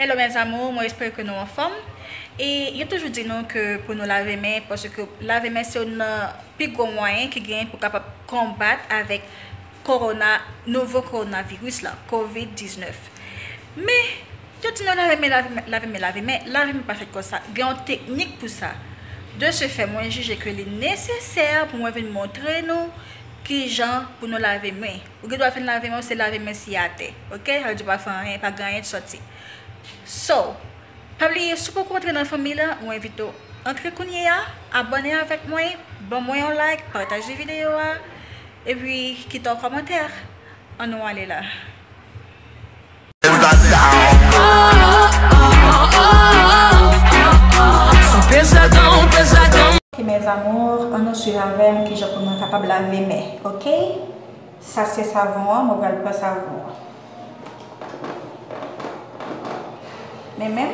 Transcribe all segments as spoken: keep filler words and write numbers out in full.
Hello mes amours, mwen espere ke nou anfòm. E yo toujou di nou ke pou nou lave men, paske lave men se youn nan pi gwo mwayen ki genyen pou kapab konbat avèk kowona, nouvo kowonaviris la, kovid diznèf. Men, yo di nou lave men, lave men, lave men, lave men, lave men pa fèt konsa. Gen yon teknik pou sa. De ce fait, mwen jije ke li nesesè pou mwen vin montre nou kijan pou nou lave men. Ou gen dwa fin lave men w, se lave men siye atè. Oke? Sa vle di w pa fè anyen, pa gen anyen k sòti. So, pa bliye, si w poko antre nan fanmi la, mwen envite w antre kounye a, abòne avèk mwen, ban mwen yon like, pataje videyo a, epi kite yon kòmantè. Ann nou ale la. Ok, mes amours, ann nou swiv avè m kijan pou nou kapab lave men, oke? Sa se savon an, mwen pral pran savon an. Men menm,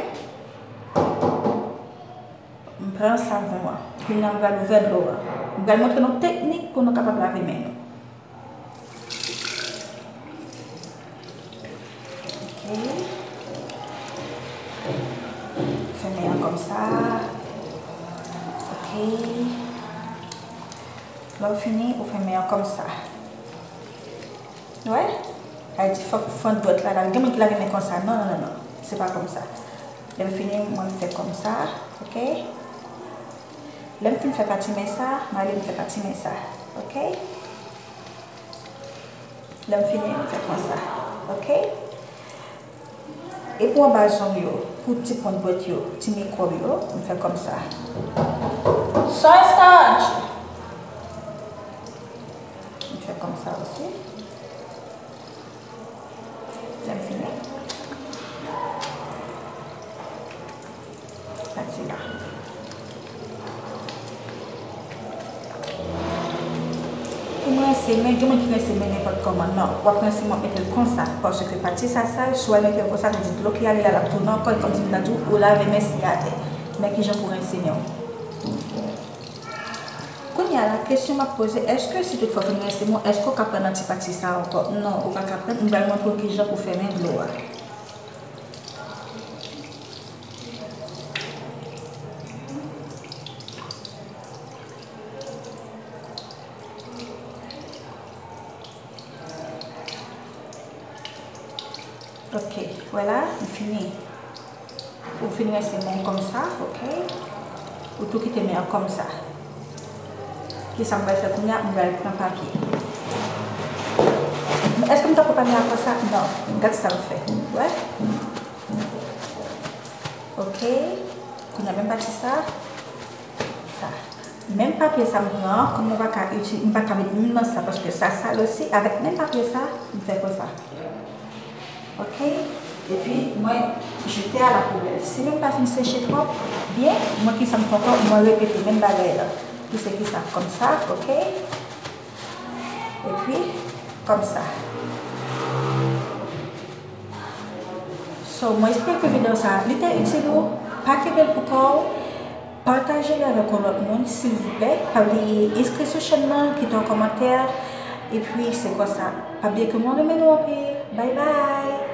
m pran savon an. Kounye a m pral ouvè dlo an. M pral montre nou teknik pou nou kapab lave men nou. Ok. Fèmen an kòmsa. Ok. Lè w fini, ou fèmen an kòmsa. Wè? Sa vle di fòk fon dwèt la, la. Gen moun ki lave men konsa. Non, non, non, non. Se pa konsa. Lè m fini, mwen fè konsa. Ok? Lè m fin fè pati men sa, m ale m fè pati men sa. Ok? Lè m fini, m fè konsa. Ok? E pou anba zong yo, pou ti pon dwèt yo, ti mikwòb yo, m fè konsa. Soy starch! M fè konsa osi. Lè m fini. Pati la. Pou m rense men, gen moun ki rense men nenpòt kòman. Non, w ap rense men w ap mete l konsa, paske pati sa sal, si w al mete l konsa, sa vle di dlo ki ale la, l ap tounen ankò, e kòmsi m ta di w, ou lave men siye atè. Men kijan pou rense men w. Kounye a la, kesyon m ap poze, èske si toutfwa w fin rense men w, èske w ka pran nan ti pati sa a ankò? Non, ou pa ka pran, m pral montre w kijan pou fèmen dlo a. Ok, wè la, m fini. Ou fin rense men w konsa, ok? Ou tou kite men an konsa. Kisa m pral fè kounye a? M pral pran papye. Èske m ta pran papye a konsa? Non. Gad sa m fè. Wè? Ok. Kounye a menm pati sa. Sa. Menm papye sa m pran an, kòm mwen pa ka iti-, m pa ka met menm nan sa, paske sa sal osi, avèk menm papye sa, m fè konsa. Ok? Epi, mwen jete a la poubèl. Si menm pa fin seche twòp byen, mwen kisa m fè ankò, mwen repete menm bagay la. Ki se kisa? Konsa, ok? Epi, konsa. So, mwen espere ke videyo sa a, li te itil ou. Pa kenbe l pou kò w. Pataje li avèk yon lòt moun, silvouplè. Pa bliye enskri sou chèn nan, kite yon kòmantè. Epi, se konsa. Pa bliye ke mwen renmen nou anpil. Bye bye!